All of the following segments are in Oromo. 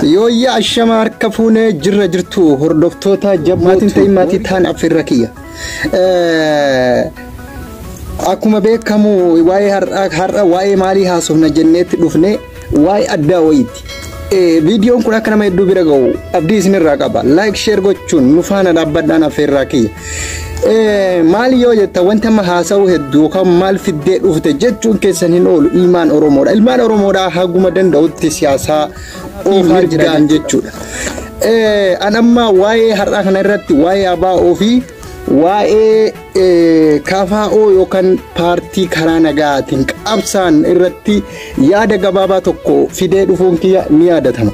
Yooyyaa ashama harka fuunee jirra jirtu hordoftoota jabbaatiin ta'in maatii ta'an affeerra kiyya. Akkuma beekamu waa'ee har'a waa'ee maalii haasofna jenneetti dhufne waa'ee addaa wayiiti. Viidiyoon kun akka nama hedduu bira ga'u abdii isinirraa qaba. Like share gochuun nu faana dhaabbadhaan affeerraa kiyya. Maali yoo jetta wanti amma haasa'u hedduu yookaan maal fiddee dhufte jechuun keessan hin oolu ilmaan Oromoodha. Ilmaan Oromoodhaa haguma danda'utti siyaasaa oofaa jiran jechuudha. An amma waa'ee har'aa kana irratti waa'ee ABO fi waa'ee KFO yookaan paartii karaa nagaatiin qabsaan irratti yaada gabaabaa tokko fidee dhufuun kiyya ni yaadatama.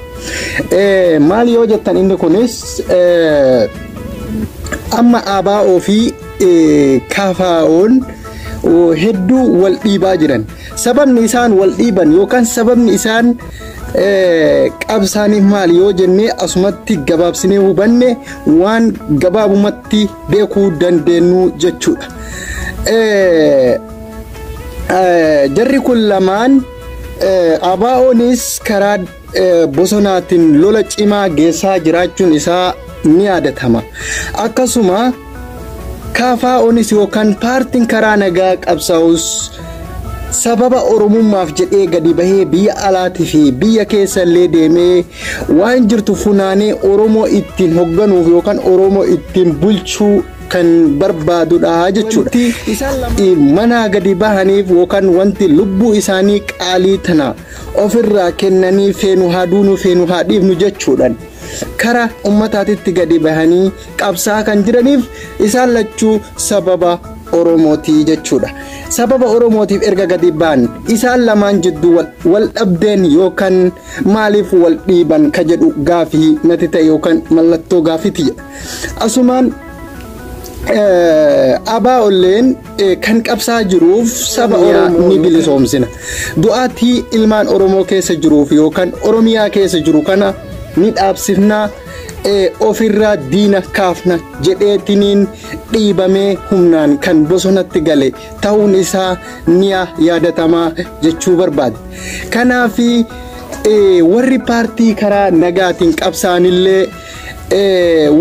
Maali yoo jettan inni kunis amma ABO fi KFO'n hedduu wal dhiibaa jiran. Sababni isaan wal dhiiban yookaan sababni isaan qabsaaniif maali yoo jennee asumatti gabaabsinee hubanne waan gabaabumatti beekuu dandeenyu jechuudha. Jarri kun lamaan ABO'nis karaa bosonaatiin lola cimaa geessaa jiraachuun isaa ni yaadatama. Akkasuma KFO'nis yookaan paartiin karaa nagaa qabsaa'us sababa Oromummaaf jedhee gadi bahee biyya alaatii fi biyya keessa illee deemee waan jirtu funaanee Oromoo ittiin hoogganuuf yookaan Oromoo ittiin bulchuu kan barbaadudha jechuudha. Mana gadi bahaniif yookaan wanti lubbuu isaanii qaalii tana ofirraa kennanii feenu haa duunu feenu haa dhiifnu jechuudhaan kara ummataatitti gadi bahanii qabsaa kan jiraniif isaan lachuu sababa Oromootii jechuudha. Sababa Oromootiif erga gadi ba'an isaan lamaan jidduu wal dhabdeen yookaan maaliif wal dhiiban ka jedhu gaafii natti ta'e yookaan mallattoo gaafiiti jedha. Asumaan ABO'lleen kan qabsaa jiruuf saba Oromoo ni bilisoomsina. Du'aatii ilmaan Oromoo keessa jiruuf yookaan Oromiyaa keessa jiru kana ni dhaabsifnaa. Ofirraa diina kaafna jedheetiniin dhiibamee humnaan kan bosonatti gale ta'uun isaa ni yaadatamaa jechuu barbaade. Kanaaf warri paartii karaa nagaatiin qabsaanillee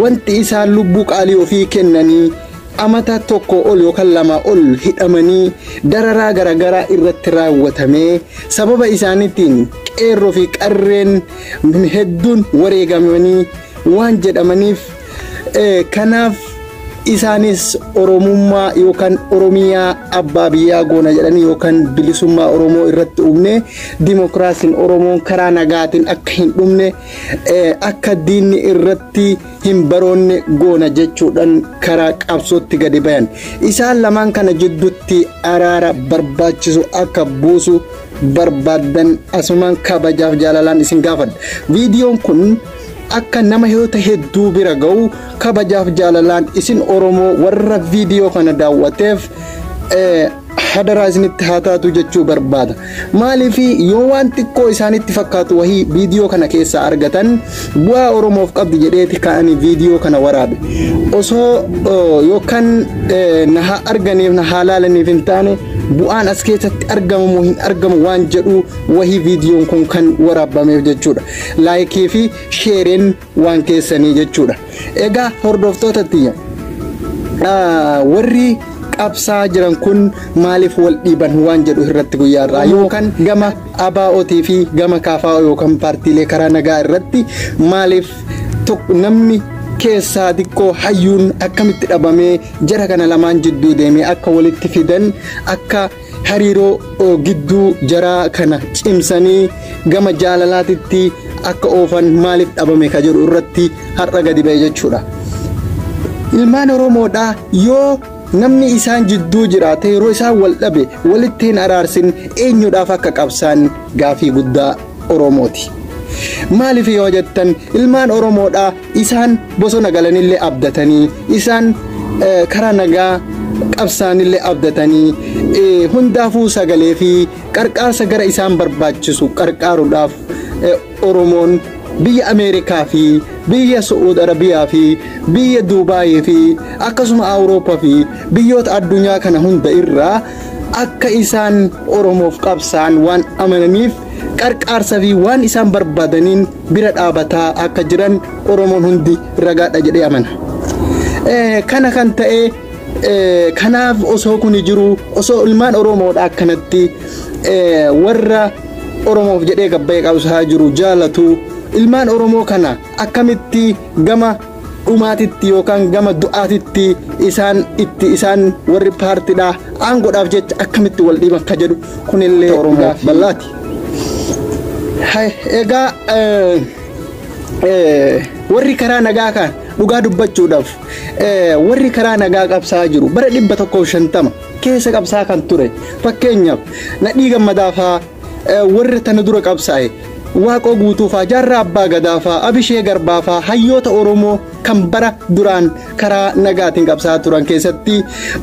wanti isaan lubbuu qaalii ofii kennanii amata tokko ol yookaan lama ol hidhamanii dararaa garaagaraa irratti raawwatamee sababa isaaniitiin qeerroo fi qarreen hedduun wareegamanii waan jedhamaniif kanaaf isaanis Oromummaa yookaan Oromiyaa abbaa biyyaa goona jedhanii yookaan bilisummaa Oromoo irratti uumne dimokiraasiin Oromoon karaa nagaatiin akka hin dhumne akka diinni irratti hin baroonne goona jechuudhaan karaa qabsootti gadi bayan. Isaan lamaan kana jidduutti araara barbaachisu akka buusu barbaaddan asumaan kabajaaf jaalalaan isin gaafadha. Viidiyoon kun akka nama yoota hedduu bira ga'u kabajaaf jaalalaan isin Oromoo warra viidiyoo kana daawwateef hadaraa isinitti haa taatu jechuu barbaada. Maaliif yoo waan xiqqoo isaanitti fakkaatu wahii viidiyoo kana keessaa argatan bu'aa Oromoof qabdi jedheeti ka'anii viidiyoo kana waraabe. Osoo yookaan na haa arganiif na haa laalaniif hin taane bu'aan as keessatti argamu moo hin argamu waan jedhu wahii viidiyoon kun kan waraabameef jechuudha. Laayikii fi sheereen waan keessanii jechuudha. Egaa hordoftoota tiyya warri qabsaa jiran kun maaliif wal dhiiban waan jedhu irratti guyyaa irraa yookaan gama ABO'tii fi gama KFO yookaan paartiilee karaa nagaa irratti maaliif namni keessaa xiqqoo hayyuun akkamitti dhabamee jara kana lamaan jidduu deemee akka walitti fidan akka hariiroo gidduu jaraa kana cimsanii gama jaalalaatitti akka oofan maaliif dhabame ka jedhu irratti har'a gadi ba'e jechuudha. Ilmaan Oromoodhaa yoo namni isaan jidduu jiraate yeroo isaan wal dhabe walitti hin araarsin eenyuudhaaf akka qabsaan gaafii guddaa Oromooti. Maaliif yoo jettan ilmaan Oromoodhaa isaan bosona galanillee abdatanii isaan karaa nagaa qabsaanillee abdatanii hundaafuu sagalee fi qarqaarsa gara isaan barbaachisu qarqaaruudhaaf Oromoon biyya Ameerikaa fi biyya Su'uud Arabiyaa fi biyya Duubaayii fi akkasuma Awurooppaa fi biyyoota addunyaa kana hunda irraa Akka isaan Oromoof qabsaan waan amananiif qarqaarsa fi waan isaan barbaadaniin bira dhaabataa akka jiran Oromoon hundi ragaadha jedhee amana. Kana kan ta'e kanaaf osoo kun jiru, osoo ilmaan Oromoodha akkanatti warra Oromoof jedhee gabbayee qabsaa jiru jaalatu, ilmaan Oromoo kana akkamitti gama dhumaatitti yookaan gama du'aatitti isaan itti isaan warri paartiidha aangoodhaaf jecha akkamitti wal dhiiban ka jedhu kunillee Oromoo bal'aati. Egaa warri karaa nagaa kan dhugaa dubbachuudhaaf warri karaa nagaa qabsaa jiru bara 150 keessa qabsaa kan ture, fakkeenyaaf Nadhii Gammadaa faa, warri tana dura qabsaa'e Waaqoo Guutuu faa, Jaarraa Abbaa Gadaa faa, Abishee Garbaa faa, hayyoota Oromoo kan bara duraan karaa nagaatiin qabsaa turan keessatti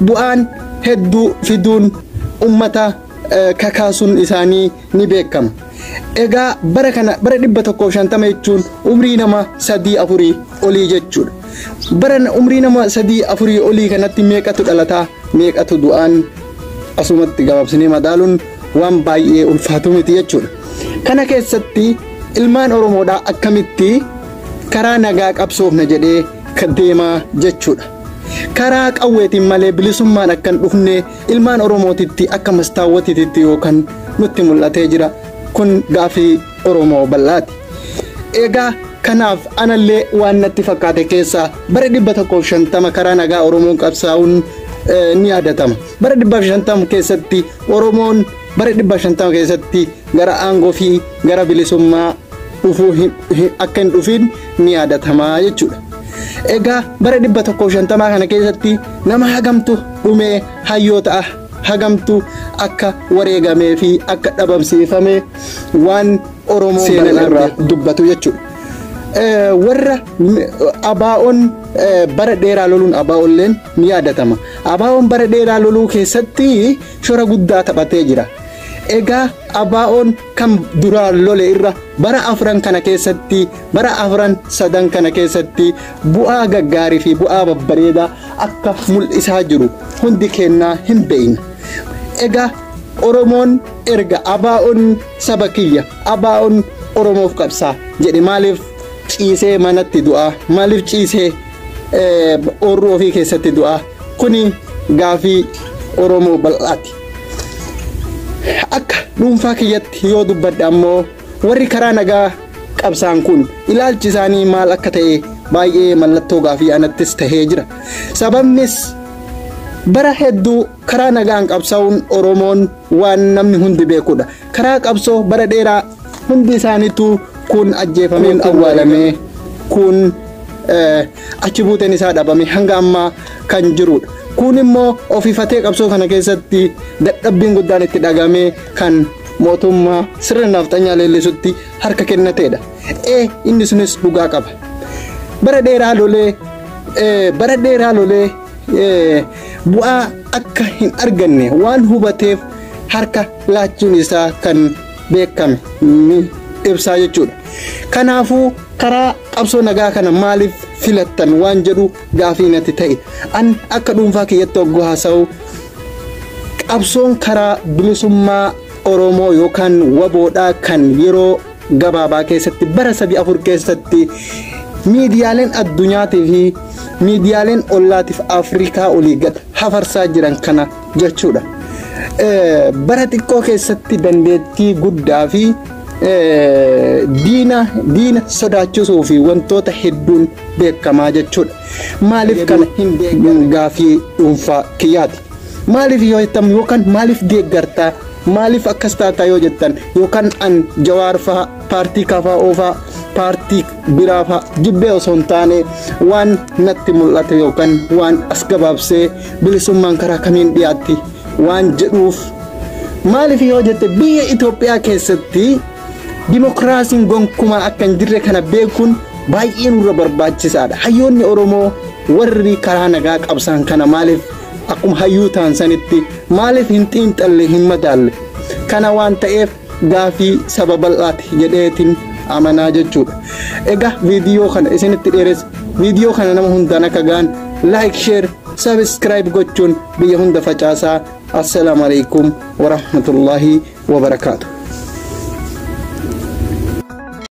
bu'aan hedduu fiduun ummata kakaasuun isaanii ni beekama. Egaa bara kana bara 150 jechuun umrii nama 3 4 olii jechuudha. Bara umrii nama 3 4 olii kanatti meeqatu dhalataa, meeqatu du'aan asumatti gabaabsinee madaaluun waan baay'ee ulfaatu miti jechuudha. Kana keessatti ilmaan Oromoodhaa akkamitti karaa nagaa qabsoofna jedhee deemaa jechuudha. Karaa qawweetiin malee bilisummaan akka hin dhufne ilmaan Oromootitti akka mastaawwatiitti yookaan nutti mul'atee jira. Kun gaafii Oromoo bal'aati. Egaa kanaaf anallee waan natti fakkaate keessaa bara 150 karaa nagaa Oromoon qabsaa'uun ni yaadatama. Bara 150 keessatti Oromoon bara 150 keessatti gara aangoo fi gara bilisummaa dhufuu akka hin dhufin ni yaadatama jechuudha. Egaa bara 150 kana keessatti nama hagamtu dhumee, hayyoota hagamtu akka wareegamee fi akka dhabamsiifame waan Oromoo seenan irraa dubbatu jechuudha. Warra ABO'n bara dheeraa loluun ABO'lleen ni yaadatama. ABO'n bara dheeraa loluu keessatti shora guddaa taphatee jira. Egaa ABO'n kan duraan lole irra bara afran kana keessatti, bara afran sadan kana keessatti bu'aa gaggaarii fi bu'aa babbareedaa akka mul'isaa jiru hundi kennaa hin beekna. Egaa Oromoon erga ABO'n saba kiyya, ABO'n Oromoof qabsaa jedhe, maaliif ciisee manatti du'aa? Maaliif ciisee oorruu ofii keessatti du'aa? Kuni gaafii Oromoo bal'aati. Akka dhuunfaa kiyyatti yoo dubbadhe ammoo warri karaa nagaa qabsaan kun ilaalchi isaanii maal akka ta'e baay'ee mallattoo gaafii anattis tahee jira. Sababnis bara hedduu karaa nagaan qabsaa'uun Oromoon waan namni hundi beekudha. Karaa qabsoo bara dheeraa hundi isaaniitu kun ajjeefamee, kun awwaalamee, kun achi buuteen isaa dhabame hanga ammaa kan jirudha. Kun immoo ofiifatee qabsoo kana keessatti dadhabbiin guddaan itti dhagamee kan mootummaa sirna nafxanyaa leellisutti harka kennateedha. Ee, inni sunis dhugaa qaba. Bara dheeraa lolee, bara dheeraa lolee bu'aa akka hin arganne waan hubateef harka laachuun isaa kan beekame ni ibsaa jechuudha. Kanaafuu karaa qabsoo nagaa kana maaliif filattan waan jedhu gaafii natti ta'e. An akka dhuunfaa kiyyatti hogguu haasa'u, qabsoon karaa bilisummaa Oromoo yookaan WBOdhaa kan yeroo gabaabaa keessatti bara 3 4 keessatti miidiyaaleen addunyaatii fi miidiyaaleen ollaatiif Afrikaa olii gad hafarsaa jiran kana jechuudha. Bara xiqqoo keessatti dandeettii guddaa fi diina sodaachisuu fi wantoota hedduun beekamaa jechuudha. Maaliif kana hin deeggarre gaafii dhuunfaa kiyyaati. Maaliif yoo jettan yookaan maaliif deeggartaa, maaliif akkas taataa yoo jettan, yookaan an Jawaar faa, paartii KFO faa, paartii biraa faa jibbee osoo hin taane, waan natti mul'ate yookaan waan as gabaabsee bilisummaan karaa kamiin dhiyaatti waan jedhuuf. Maaliif yoo jette, biyya Itoophiyaa keessatti dimokiraasiin gonkumaa akka hin jirre kana beekuun baay'ee nurra barbaachisaadha. Hayyoonni Oromoo warri karaa nagaa qabsaan kana maaliif akkuma hayyuu ta'an sanitti maaliif hin xiinxalle, hin madaalle? Kana waan ta'eef gaafii saba bal'aati jedheetiin amanaa jechuudha. Egaa viidiyoo kana isinitti dheeressa. Viidiyoo kana nama hundaan akka ga'an like, share, subscribe gochuun biyya hunda facaasaa. Assalaamu alaikum warahmatullaahi wabarakaatu.